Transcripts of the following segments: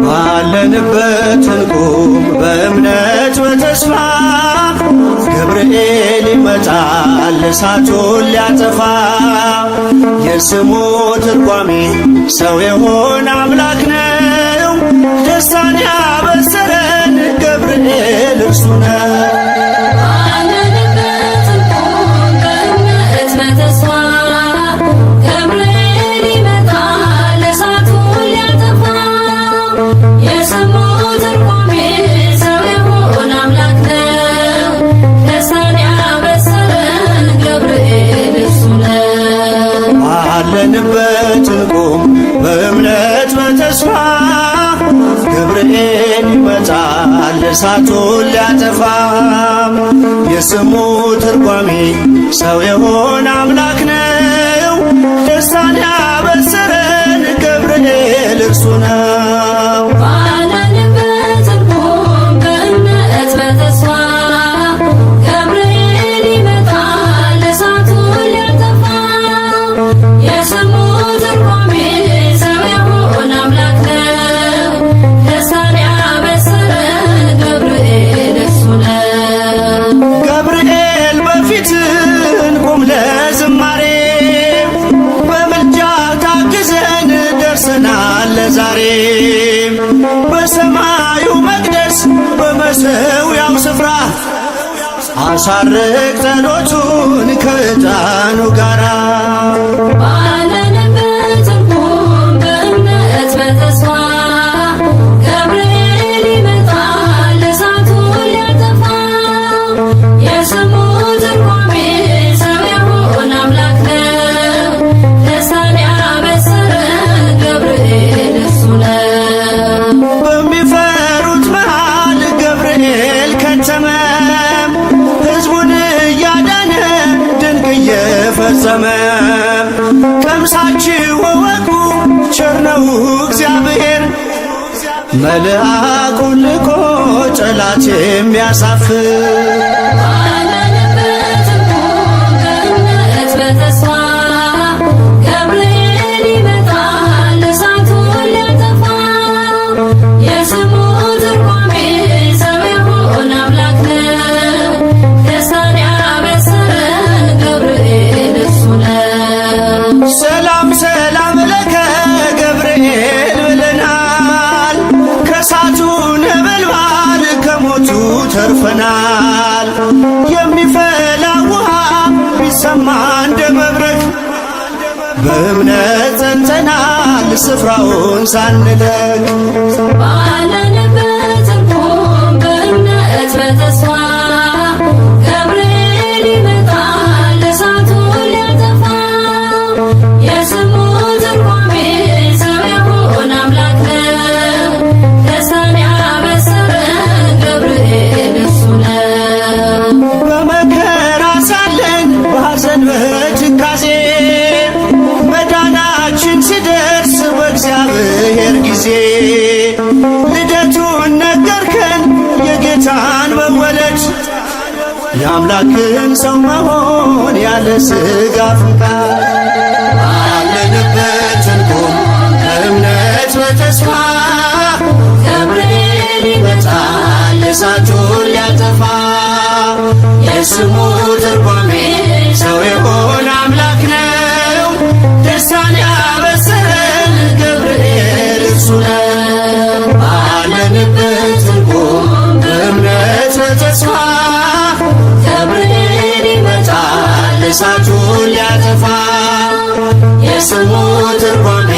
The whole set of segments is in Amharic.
ባለንበት እንቁም በእምነት በተስፋ፣ ገብርኤል ይመጣል እሳቱን ሊያጠፋ። የስሙ ትርጓሜ ሰው የሆነ አምላክ ነው። ደስታን ያበሰረን ገብርኤል እርሱ ነው። ባለንበት እንቁም በእምነት በተስፋ፣ ገብርኤል ይመጣል እሳቱን ሊያጠፋ። የስሙ ትርጓሜ ሰው የሆነ አምላክ ነው። ደስታን ያበሰረን ገብርኤል እርሱ ነው። ባለንበት እንቁም በእምነት በተስፋ፣ ገብርኤል ይመጣል እሳቱን ሊያጠፋ። የስሙ ትርጓሜ ሰው የሆነ አምላክ ነው። ደስታን ያበሰረን ገብርኤል እርሱ ነው። ባለንበት እንቁም በእምነት በተስፋ፣ ገብርኤል ይመጣል እሳቱን ሊያጠፋ። የስሙ ትርጓሜ ሰው የሆነ አምላክ ነው። ደስታን ያበሰረን ገብርኤል እርሱ ነው። ገብርኤል በፊት እንቁም ለዝማሬ፣ በምልጃ ታግዘን ደርሰናል ለዛሬ። በሰማዩ መቅደስ በመሠዊያው ስፍራ አሳርግ ጸሎቱን ከዕጣኑ ጋራ። ባለንበት እንቁም በእምነት በተስፋ፣ ገብርኤል ይመጣል እሳቱን ሊያጠፋ። የስሙ ትርጓሜ ሰው የሆነ አምላክ ነው። ደስታን ያበሰረን ገብርኤል እርሱ ነው። በሚፈሩት መሃል ገብርኤል ከተመ፣ ሕዝቡን እያዳነ ድንቅ እየፈጸመ። ቀምሳችሁ እወቁ ቸር ነው እግዚአብሔር፣ መልአኩን ልኮ ጠላት የሚያሳፍር። ባለንበት እንቁም በእምነት በተስፋ፣ ገብርኤል ይመጣል እሳቱን ሊያጠፋ። የስሙ ትርጓሜ ሰው የሆነ አምላክ ነው። ደስታን ያበሰረን ገብርኤል እርሱ ነው። ሰላም ሰላም ለከ ገብርኤል ብለናል፣ ከእሳቱ ነበልባል ከሞቱ ተርፈናል። የሚፈላ ውሃ ቢሰማ እንደ መብረቅ በእምነት ጸንተናል ስፍራውን ሳንለቅ። ባለንበት እንቁም በእምነት በተስፋ፣ ገብርኤል ይመጣል እሳቱን ሊያጠፋ። የስሙ ትርጓሜ ሰው የሆነ አምላክ ነው። ደስታን ያበሰረን ገብርኤል እርሱ ነው። በመከራ ሳለን በሐዘን በትካዜ፣ መዳናችን ሲደርስ በእግዚአብሔር ጊዜ፣ ልደቱን ነገርከን የጌታን መወለድ፣ የአምላክን ሰው መሆን ያለ ሥጋ ፍቃድ። ባለንበት እንቁም በእምነት በተስፋ፣ ገብርኤል ይመጣል እሳቱን ሊያጠፋ። የስሙ ትርጓሜ ሰው የሆነ አምላክ ነው። ደስታን ያበሰረን ገብርኤል እርሱ ነው። ባለንበት እንቁም በእምነት በተስፋ፣ ገብርኤል ይመጣል እሳቱን ሊያጠፋ። የስሙ ትርጓሜ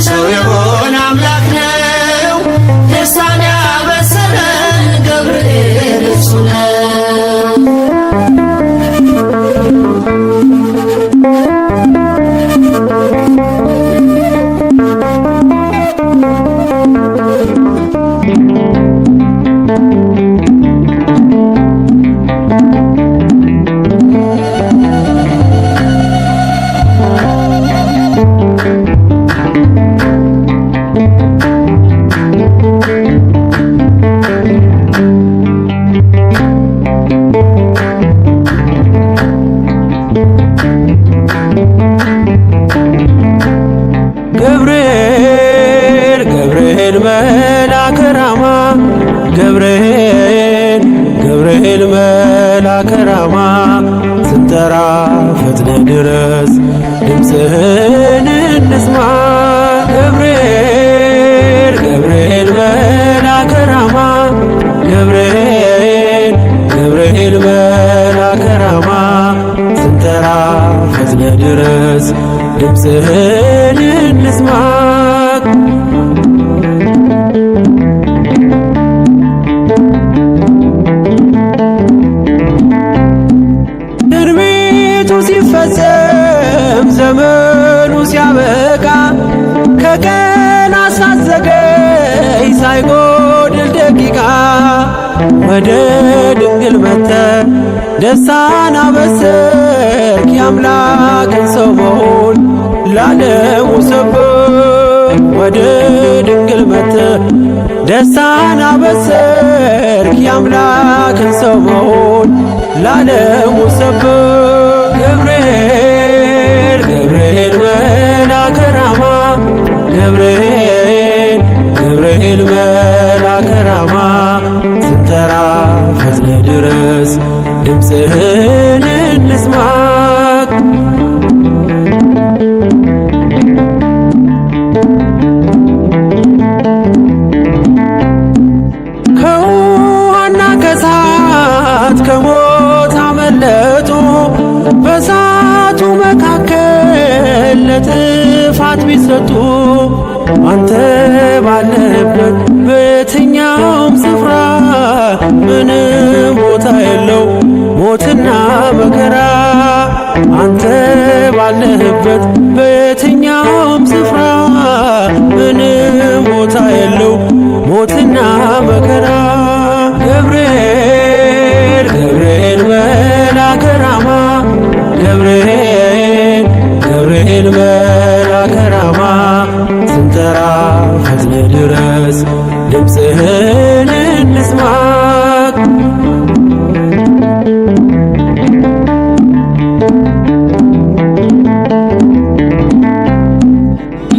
ሰው የሆነ አምላክ ነው። ደስታን ያበሰረን ገብርኤል እርሱ ነው። መልአከ ራማ ገብርኤል ገብርኤል መልአከ ራማ ስንጠራ ፈጥነ ድረስ ድምፅህን እንስማ። ገብርኤል ገብርኤል መልአከ ራማ ገብርኤል ገብርኤል መልአከ ራማ ስንጠራ ፈጥነ ድረስ ድምፅህን እንስማ። ትንቢቱ ሲፈጸም ዘመኑ ሲያበቃ ከቀን አሳዘገይ ሳይጎድል ደቂቃ ወደ ድንግል መተ ደስታን አበሰርክ የአምላክን ሰው መሆን ላለሙ ሰብክ። ወደ ድንግል መተ ደስታን አበሰርክ የአምላክን ሰው መሆን ላለሙ ሰብክ። ገብርኤል ገብርኤል መልአከ ራማ ገብርኤል ገብርኤል መልአከ ራማ ስንጠራ ፈጥነ ድረስ ድምፅህን እንስማ። ከውሃና ከእሳት ከሞት አመለጡ በእሳቱ መካከል ለጥፋት ቢሰጡ አንተ ባለህበት በየትኛውም ስፍራ ምንም ቦታ የለው ሞትና መከራ። አንተ ባለህበት በየትኛውም ስፍራ ምንም ቦታ የለው ሞትና መከራ። ገብርኤል ገብርኤል መልአከ ራማ ገብርኤል ገብርኤል መልአከ ራማ ስንጠራ ፈጥነ ድረስ ድምፅህን እንስማ።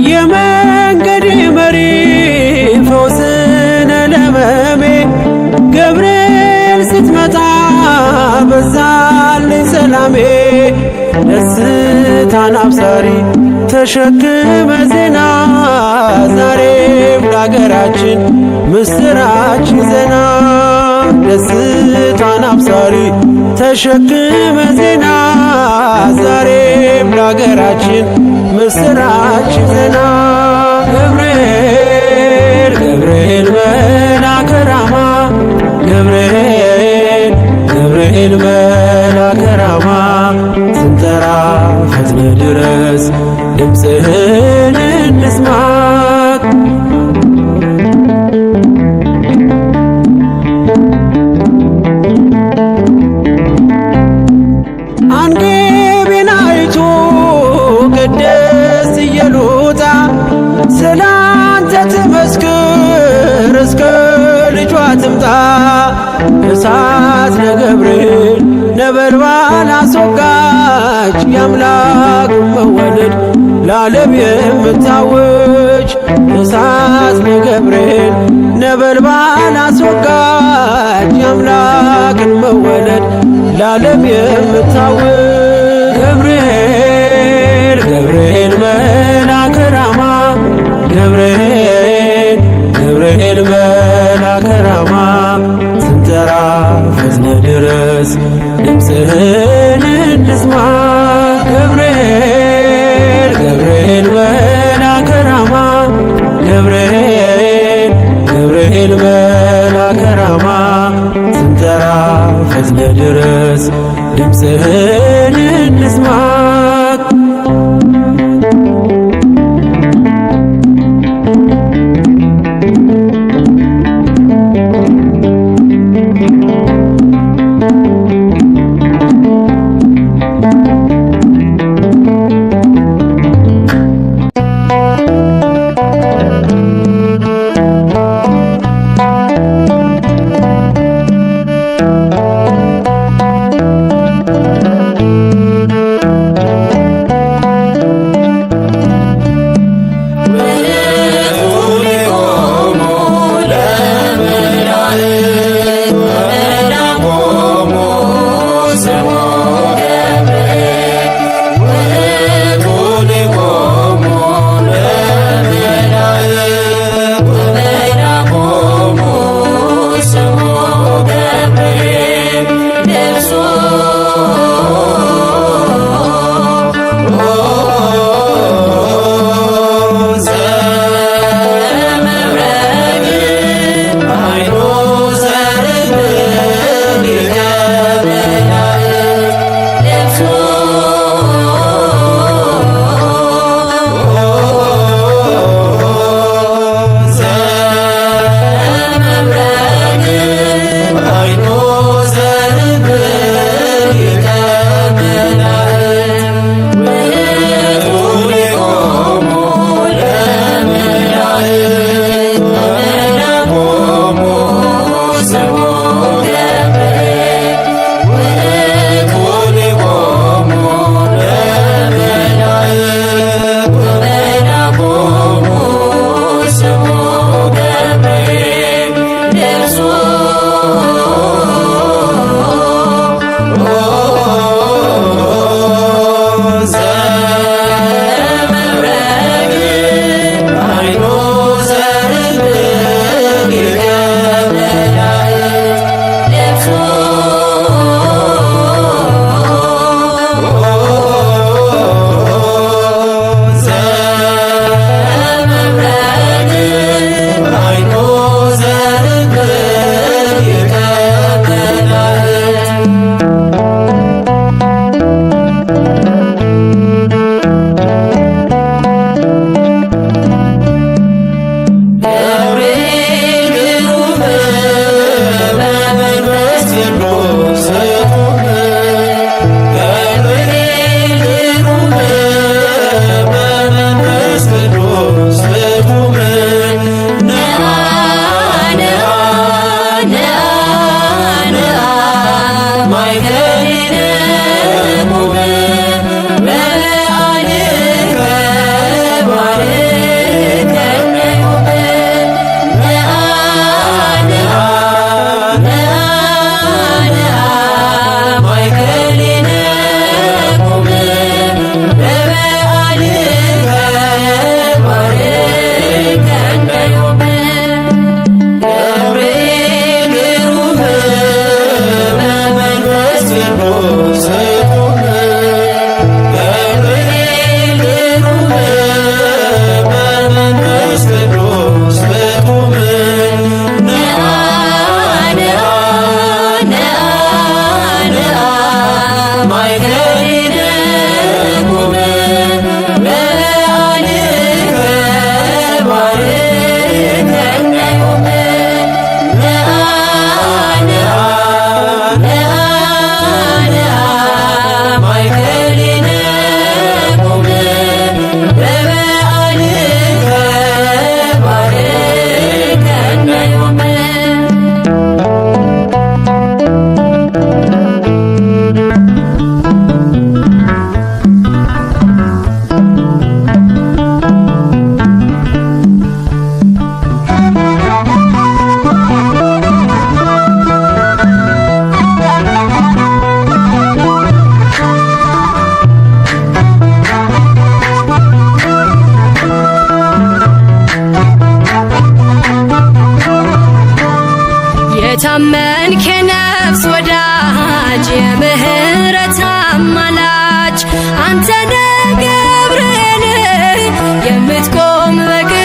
የመንገድ መሪ ፈውስነ ለመሜ ገብርኤል ስትመጣ በዛልኝ ሰላሜ። ደስታን አብሳሪ ተሸክመ ዜና ዛሬም ለአገራችን ምስራች ዜና። ደስታን አብሳሪ ተሸክመ ዜና ዛሬም ለአገራችን ምስራች ዜና። ገብርኤል ገብርኤል መልአከ ራማ ገብርኤል ገብርኤል መልአከ ራማ ስንጠራ ፈጥነ ድረስ ድምፅህን እንስማ። አንጌቢናይቱ ቅድስት ኢየሉጣ ስላንተ ትመስክር እስከ ልጇ ትምጣ። እሳት ለገብርኤል ነበልባል አስወጋች የአምላክ መወለድ ለዓለም የምታውጅ። እሳት ለገብርኤል ነበልባል አስወጋች የአምላክን መወለድ ለዓለም የምታውጅ። ገብርኤል ገብርኤል መልአከ ራማ ገብርኤል ገብርኤል መልአከ ራማ ስንጠራ ፈጥነ ድረስ ድምፅህን እንስማ። ገብርኤል ገብርኤል መልአከ ራማ ገብርኤል ገብርኤል መልአከ ራማ ስንጠራ ፈጥነ ድረስ ድምፅህን እንስማ። ውእቱ ሊቆሙ የታመንክ የነፍስ ወዳጅ የምህረት አማላጅ አንተ ነህ ገብርኤል የምትቆም በቅድመ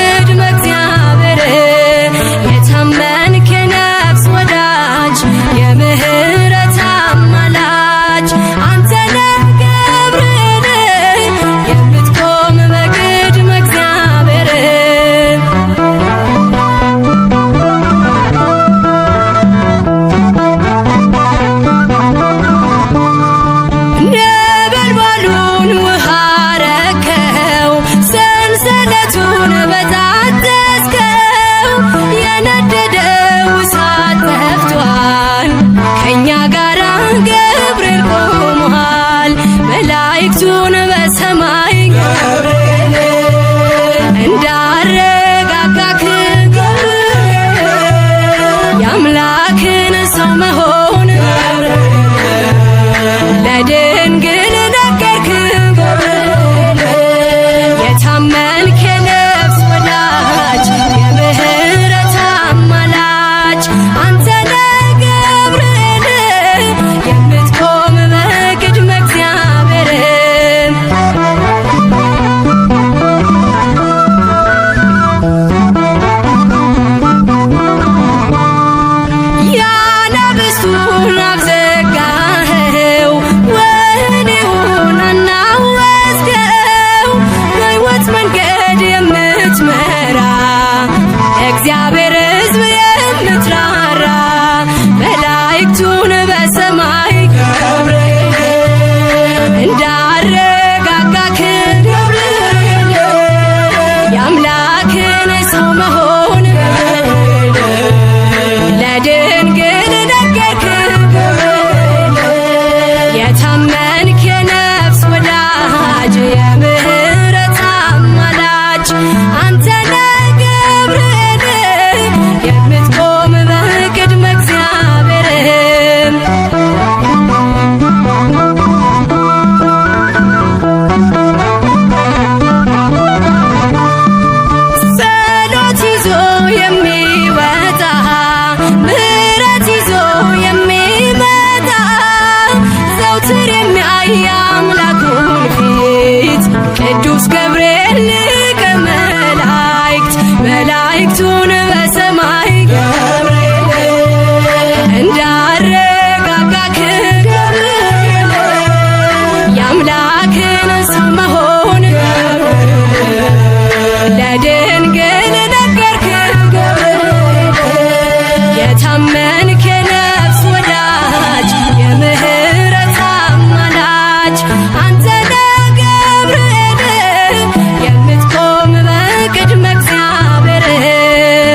እግዚአብሔር። የታመንክ የነፍስ ወዳጅ የምህረት አማላጅ አንተ ነህ ገብርኤል የምትቆም በቅድመ እግዚአብሔር። ነበልባሉን ውሃ ረከው፣ ሰንሰለቱን በጣጠስከው፣ የነደደው እሳት ጠፍቷል፣ ከእኛ ጋራ ገብርኤል ቆሟል። መላእክቱን በሰማይ እንዳረጋጋክ የአምላክን ሰው መሆን ለድንግል ነገርክ። የታመንክ የነፍስ ወዳጅ የምህረት አማላጅ አንተ ነህ ገብርኤል የምትቆም በቅድመ እግዚአብሔር። የአናብስቱን አፍ ዘጋኸው፣ ወህኒውን አናወጽከው፣ በሕይወት መንገድ የምትመራ እግዚአብሔር ሕዝብ የምትራራ መላእክቱን በሰማይ እንዳረጋጋክ የአምላክን ሰው መሆን ለድንግል ነገርክ። የታመንክ የነፍስ ወዳጅ የምህረት አማላጅ አንተ ነህ ገብርኤል የምትቆም በቅድመ እግዚአብሔር። ጸሎት ይዞ የሚወጣ፣ ምሕረት ይዞ የሚመጣ፣ ዘውትር የሚያይ አምላኩን ፊት ቅዱስ ገብርኤል ሊቀ መላእክት መላእክቱን በሰማይ እንዳረጋጋክ የአምላክን ሰው መሆን ለድንግል ነገርክ። የታመንክ የነፍስ ወዳጅ የምህረት አማላጅ አንተ ነህ ገብርኤል የምትቆም በቅድመ እግዚአብሔር።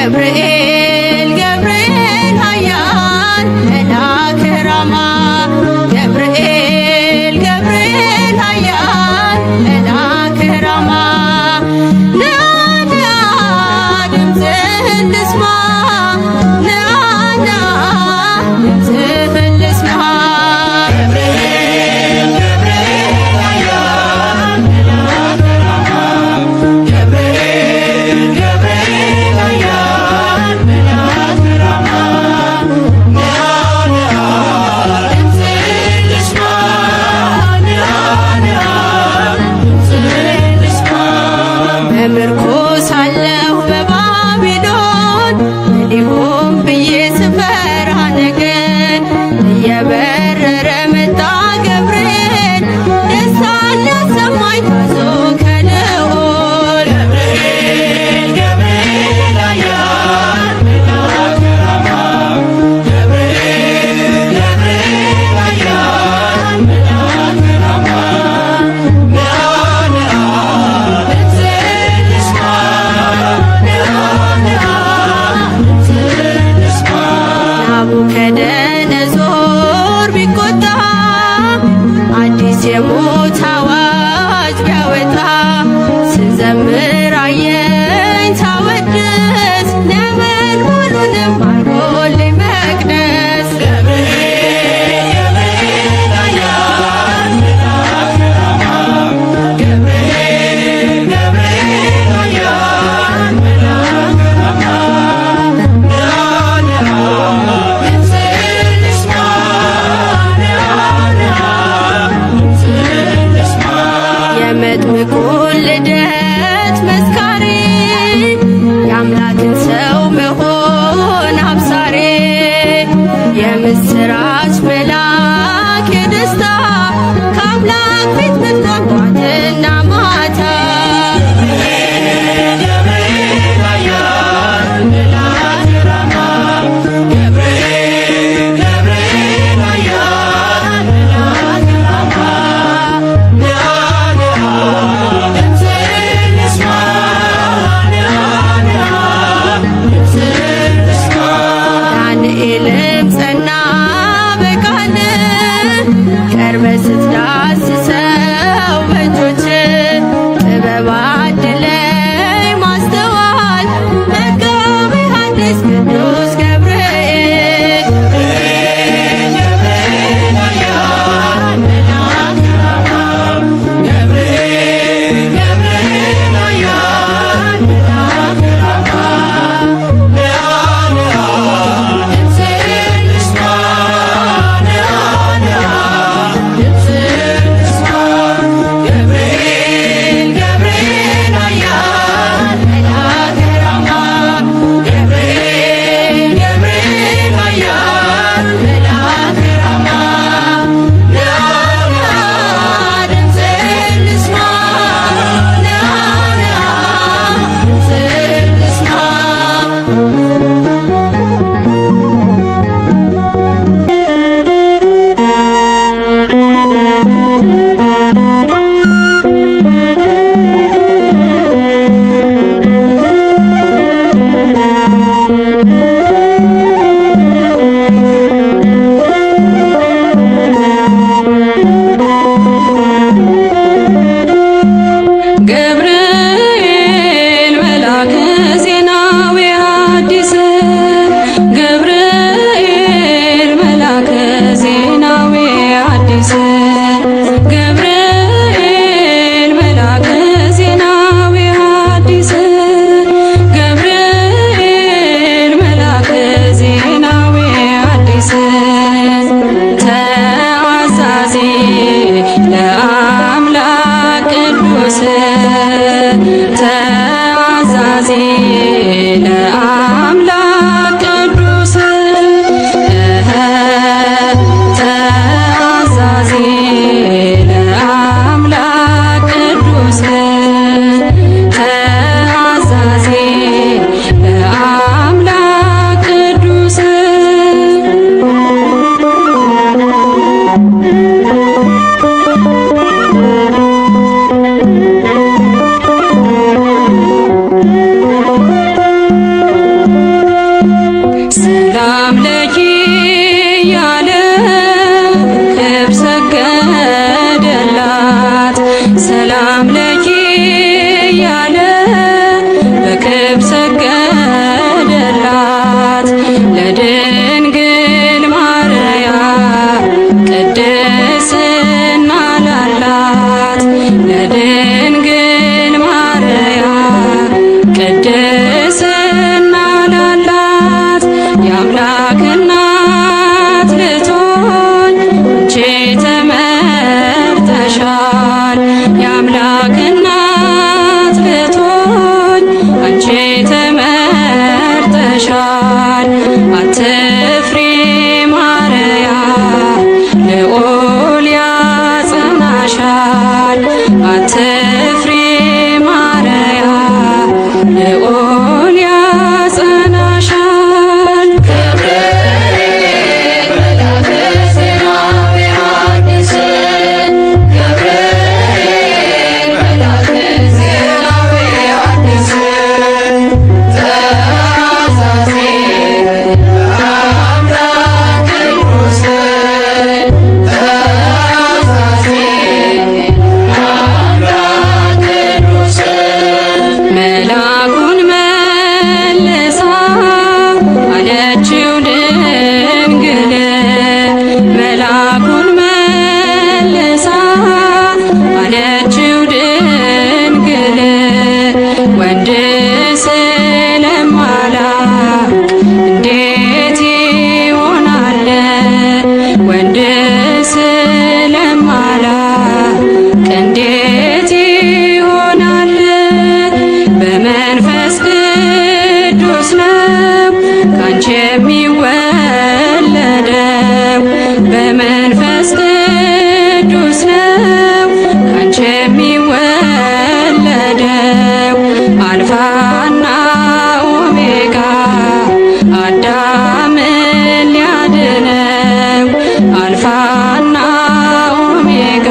ገብርኤል ገብርኤል ኃያል መልአከ ራማ፣ ገብርኤል ገብርኤል ኃያል መልአከ ራማ፣ ና ና ድምፅህን ልስማ፣ ና ና ድምፅህን ልስማ። ገብርኤል ገብርኤል ኃያል መልአከ ራማ፣ ገብርኤል ገብርኤል ኃያል መልአከ ራማ፣ ና ና ድምፅህን ልስማ፣ ና ና ድምፅህን ልስማ። በምርኮ ሳለሁ በባቢሎን ሊሆን ብዬ ስፈራ ነገን፣ እየበረረ መጣ ገብርኤል፣ ደስታን ሊያሰማኝ ታዞ ከልዑል። ገብርኤል ገብርኤል ኃያል መልአከ ራማ፣ ገብርኤል ገብርኤል ኃያል መልአከ ራማ፣ ና ና ድምፅህን ልስማ፣ ና ና ድምፅህን ልስማ። ናቡከደነጾር ቢቆጣ፣ አዲስ የሞት አዋጅ ቢያወጣ፣ ስዘምር አየኝ ሳወድስ፣ ነበልባሉንም አርጎልኝ መቅደስ። ገብርኤል ገብርኤል ኃያል መልአከ ራማ፣ ገብርኤል ገብርኤል ኃያል መልአከ ራማ፣ ና ና ድምፅህን ልስማ፣ ና ና ድምፅህን ልስማ። የመጥምቁን ልደት መስካሪ፣ የአምላክን ሰው መሆን አብሳሪ፣ የምስራች መልአክ የደስታ፣ ከአምላክ ፊት ምትቆም ጧትና ማታ። ገብርኤል ኃያል መልአከ ራማ፣ ገብርኤል ገብርኤል ኃያል መልአከ ራማ፣ ና ና ድምፅህን ልስማ፣ ና ና ድምፅህን ልስማ። ዳንኤልም ጸና በቃል፣ ቀርበ ስትዳስሰው በእጆች፣ ጥበብ አድለኝ ማስተዋል፣ መጋቤ ሐዲስ ቅዱስ ገብርኤል። ገብርኤል ኃያል መልአከ ራማ፣ ገብርኤል ገብርኤል ኃያል መልአከ ራማ፣ ና ና ድምፅህን ልስማ፣ ና ና ድምፅህን ልስማ። ገብርኤል ገብርኤል ኃያል መልአከ ራማ፣ ገብርኤል ገብርኤል ኃያል መልአከ ራማ፣ ና ና ድምፅህን ልስማ፣ ና ና ድምፅህን ልስማ። ገብርኤል መልአከ ዜናዊ ሐዲስ፣ ገብርኤል መልአከ ዜናዊ ሐዲስ፣ ገብርኤል መልአከ ዜናዊ ሐዲስ፣ ገብርኤል መልአከ ዜናዊ ሐዲስ፣ ተአዛዚ ለአምላክ ቅዱስ፣ ተአዛዚ ለአምላክ ቅዱስ፣ ተአዛዚ ለአምላክ ቅዱስ፣ ተአዛዚ ለአምላክ ቅዱስ። የሚወለደው በመንፈስ ቅዱስ ነው። ካንቺ የሚወለደው አልፋና ኦሜጋ አዳምን ሊያድነው፣ አልፋና ኦሜጋ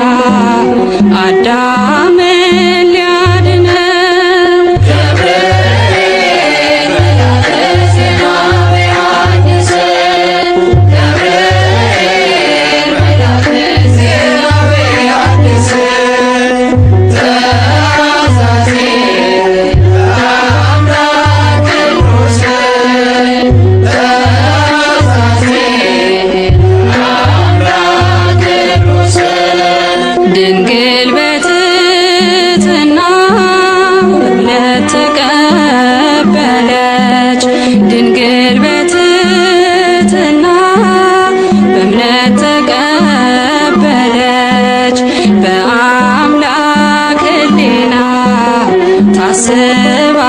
አዳምን ሊያድነው። ገብርኤል መልአከ ዜና ወሐዲስ፣ ገብርኤል መልአከ ዜና ወሐዲስ፣ ተአዛዚ ለአምላክ ቅዱስ፣ ተአዛዚ ለአምላክ ቅዱስ። ድንግል በትሕትና በእምነት ተቀበለች። ድንግል በትሕትና በእምነት ተቀበለች። በአምላክ ሕሊና ታስባ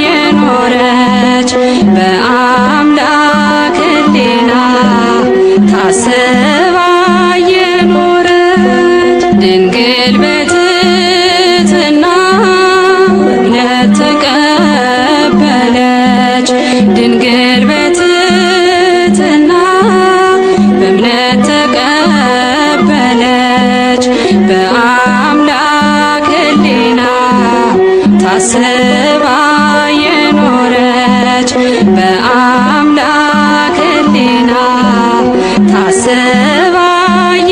የኖረች፣ በአምላክ ሕሊና ታስባ የኖረች። ድንግል በትሕትና በእምነት ተቀበለች። ድንግል በትሕትና በእምነት ተቀበለች። በአምላክ ሕሊና ታስባ የኖረች፣ በአምላክ ሕሊና ታስባ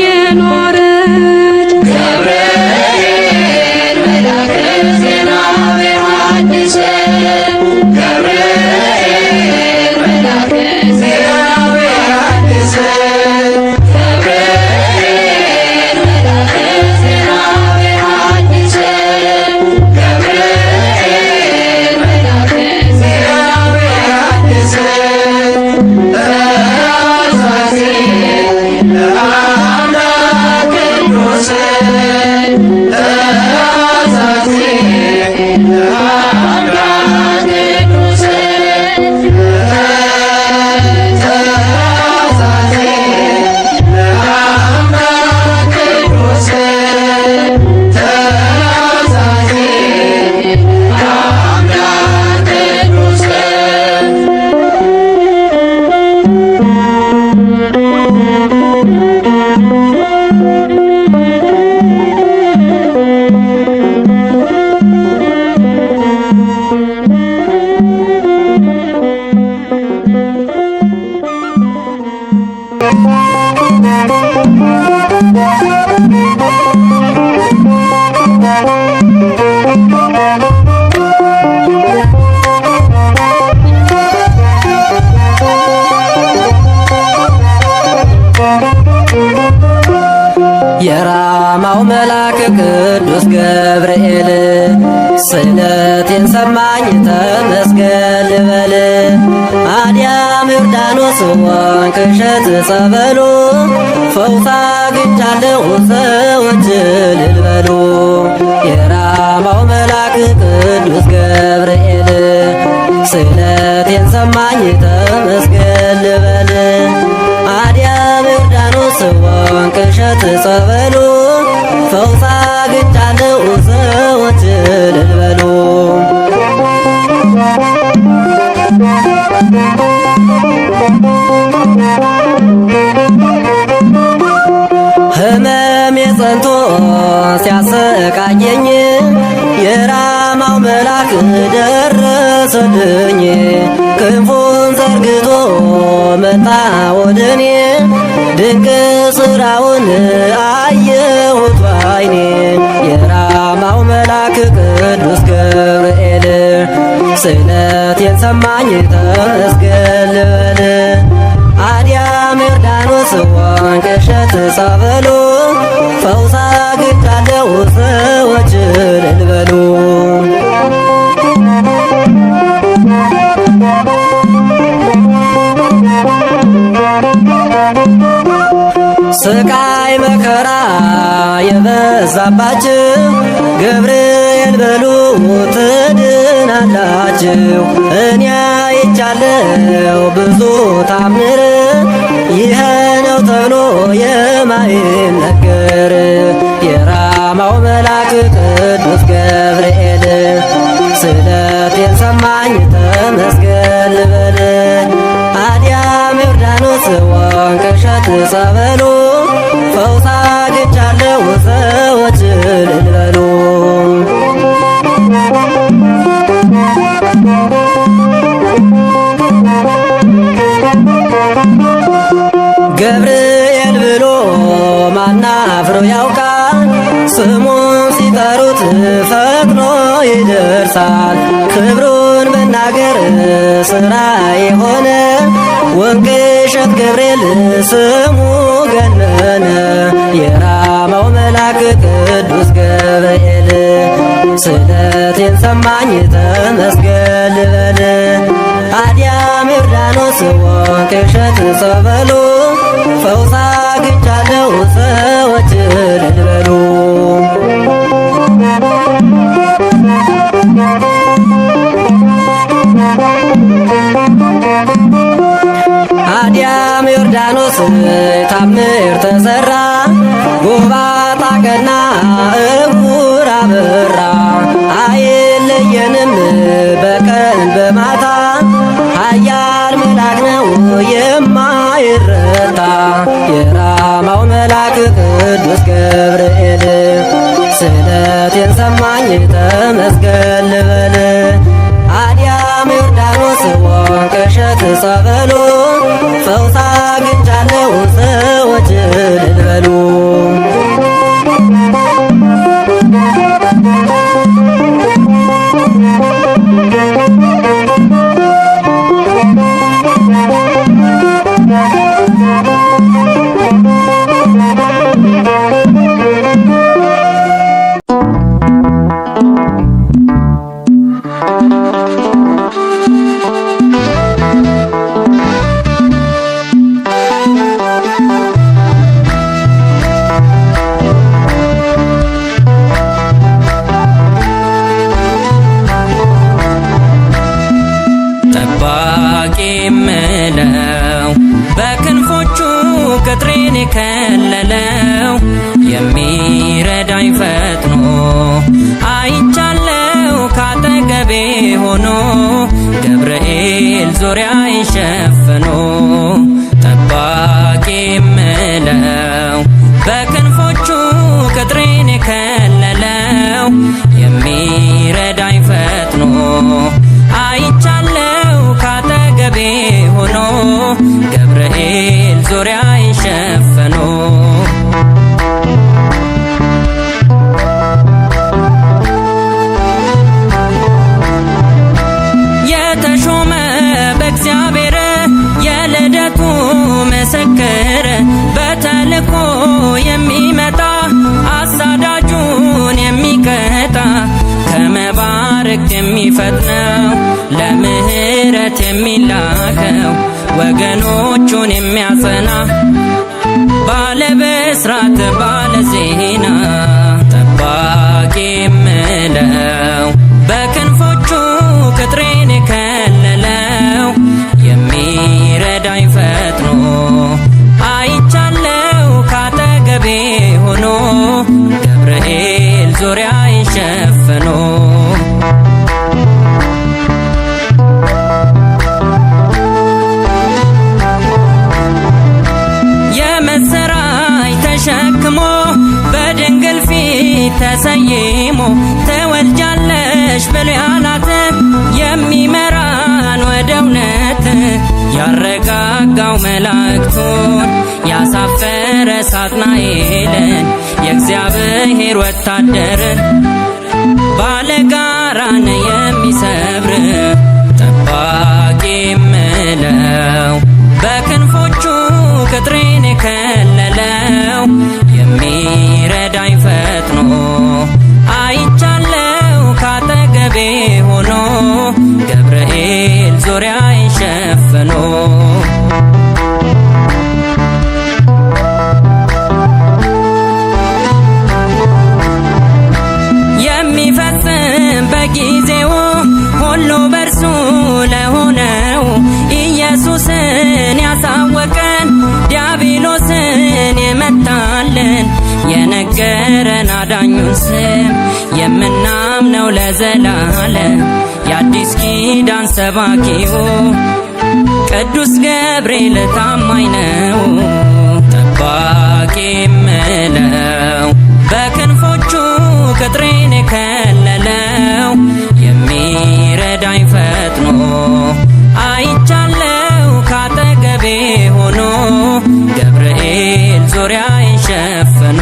የኖረች። ገብርኤል መልአከ ዜና ወሐዲስ፣ ገብርኤል መልአከ ዜና ወሐዲስ፣ ገብርኤል መልአከ ዜና ወሐዲስ፣ ገብርኤል መልአከ ዜና ወሐዲስ፣ ተአዛዚ ለአምላክ ቅዱስ፣ ተአዛዚ ለአምላክ ቅዱስ፣ ተአዛዚ ለአምላክ ቅዱስ፣ ተአዛዚ ለአምላክ ቅዱስ። የራማው መልአክ ቅዱስ ገብርኤል ስለቴን ሰማኝ፣ ተመስገን ልበል። አዲያም ዮርዳኖስ ወንቅሸት ጸበሉ ፈውስ አግኝቻለሁ፣ ሰዎች እልል በሉ። የራማው መልአክ ቅዱስ ገብርኤል ስለቴን ሰማኝ፣ ተመስገን ልበል። አዲያም ዮርዳኖስ ወንቅሸት ጸበሉ ፈውስ አግኝቻለሁ፣ ሰዎች እልል በሉ። ህመሜ ጸንቶ ሲያሰቃየኝ የራማው መልአክ ደረሰልኝ። ክንፉን ዘርግቶ መጣ ወደኔ፣ ድንቅ ስራውን አየሁት ባይኔ። የራማው መልአክ ቅዱስ ገብርኤል ስለቴን ሰማኝ፣ ተመስገን ልበል። አዲያም ዮርዳኖስ ወንቅሸት ጸበሉ ፈውስ አግኝቻለሁ፣ ሰዎች እልል በሉ። ስቃይ መከራ የበዛባችሁ ገብርኤል በሉ ትድናላችሁ። እኔ አይቻለሁ ብዙ ታምር ይህ ነው ተብሎ የማይነገር የራማው መልአክ ቅዱስ ገብርኤል ስለቴን ሰማኝ ተመስገን ልበል። አድያም ዮርዳኖስ ወንቅሸት ጸበሉ ፈውስ አግኝቻለሁ ሰዎች እልል በሉ። ገብርኤል ብሎ ማናፍሮ ያውቃል? ስሙን ሲጠሩት ፈጥኖ ይደርሳል። ክብሩን መናገር ስራ የሆነ ወንቅሸት ገብርኤል ስሙ ገነነ። የራማው መልአክ ቅዱስ ገብርኤል ስለቴን ሰማኝ ተመስገን ልበል። አድያም ዮርዳኖስ ወንቅሸት ጸበሉ ፈውስ አግኝቻለሁ ሰዎች እልል በሉ። አድያም ዮርዳኖስ ታምር ተሰራ ጎባጣ ቀና እውር አበራ። አይለየንም በቀን በማታ ኃያል መልአክ ነው የማይረታ። የራማው መልአክ ቅዱስ ገብርኤል ስለቴን ሰማኝ ተመስገን ልበል። አድያም ዮርዳኖስ ወንቅሸት ጸበሉ ፈውስ አግኝቻለሁ ሰዎች እልል በሉ። ጠባቂ ምለው በክንፎቹ ቅጥሬን የከለለው የሚረዳኝ ፈጥኖ አይቻለው ካጠገቤ ሆኖ ገብርኤል ዙሪያዬን ሸፍኖ። ጠባቂ ምለው በክንፎቹ ቅጥሬን የከለለው የሚረዳኝ ፈጥኖ አይቻለው ካጠገቤ ሆኖ ገብርኤል ዙሪያዬን ሸፍኖ። የተሾመ በእግዚአብሔር የልደቱ ምስክር በተልኮ የሚመጣ አሳዳጁን የሚቀጣ ከመባረክ የሚፈጥነው ለምህረት የሚላከው ወገኖቹን የሚያጸና ባለ ብስራት ባለ ዜና። ጠባቂ ምለው በክንፎቹ ቅጥሬን የከለለው የሚረዳኝ ፈጥኖ አይቻለው ካጠገቤ ሆኖ ገብርኤል ዙሪያዬን ሸፍኖ። የምስራች ተሸክሞ በድንግል ፊት ተሰይሞ ትወልጃለሽ ብሎ ያላት የሚመራን ወደ እውነት ያረጋጋው መላእክቱን ያሳፈረ ሳጥናኤልን የእግዚአብሔር ወታደር ባለጋራን የሚሰብር። ጠባቂ ምለው በክንፎቹ ቅጥሬን የከለለው የሚረዳኝ ፈጥኖ አይቻለው ካጠገቤ ሆኖ ገብርኤል ዙሪያዬን ሸፍኖ። የሚፈጽም በጊዜው ሁሉ በርሱ ለሆነው ኢየሱስ ኢየሱስን ያሳወቀን ዲያብሎስን የመታልን የነገረን አዳኙን ስም የምናምነው ለዘላለም የአዲስ ኪዳን ሰባኪው ቅዱስ ገብርኤል ታማኝ ነው። ጠባቂ ምለው በክንፎቹ ቅጥሬን የከለለው የሚረዳኝ ፈጥኖ አይቻለው ካጠገቤ ሆኖ ገብርኤል ዙሪያዬን ሸፍኖ።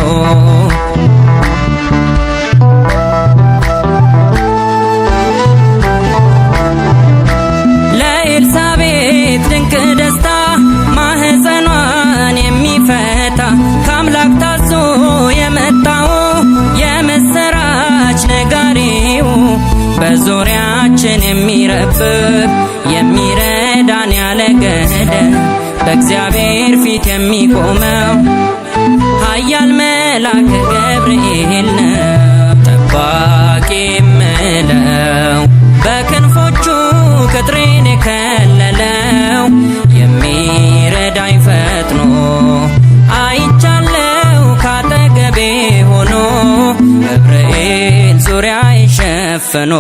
ለኤልሳቤጥ ድንቅ ደስታ ማህፀኗን የሚፈታ ከአምላክ ታዞ የመጣው የምስራች ነጋሪው በዙሪያችን የሚረብብ የሚረዳን ያለ ገደብ በእግዚአብሔር ፊት የሚቆመው ኃያል መልአክ ገብርኤል ነው። ጠባቂ ምለው በክንፎቹ ቅጥሬን የከለለው የሚረዳኝ ፈጥኖ አይቻለው ካጠገቤ ሆኖ ገብርኤል ዙሪያዬን ሸፍኖ።